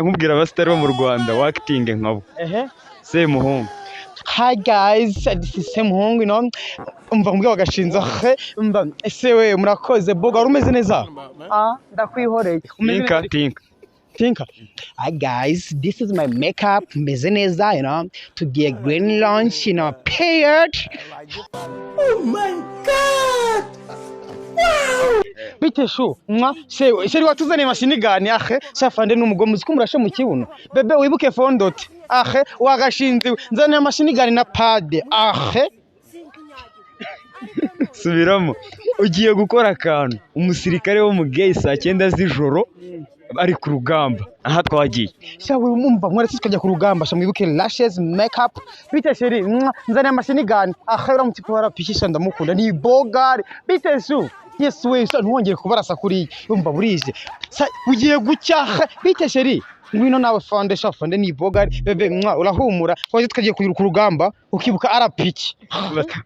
Nkubwira abasitari bo mu Rwanda wakitinge nkabo. Ehe. Semuhungu. Hi guys, this is Semuhungu. Umva mbwa wagashinza he, umva ese we murakoze boga wari umeze neza? Ah, ndakwihoreye. Umeze Tinka neza? Tinka. Tinka. Hi guys, this is my makeup. Meze neza. Tugiye green launch, period. Oh my God! Wow! Bite shu, mwa, sewe, chéri watuzaniye mashini gani ahe, shafande n'umugome uzi ko murashe mu kibuno. Bebe wibuke fondote. Ahe, wagashinze nzaniye mashini gani na pad. Ahe. Subiramo. Ugiye gukora akantu. Umusirikare wo mu gay saa 9 z'ijoro ari ku rugamba. Aha twagiye. Shawe mumva mwaretse tukajya ku rugamba, sha mwibuke lashes, makeup. Bite chéri, mwa, nzaniye mashini gani. Ahe, uramutse ko warapishisha ndamukunda ni bogari. Bite shu. Yes we, sa ntiwongere kubarasa kuri yumva burije. Sa ugiye gucyaha. Bite chéri. Ngwino nawe fande, sha fande ni bogari. Bebe mwa urahumura. Twaje tukagiye ku rugamba ukibuka arapiki. Ndajya.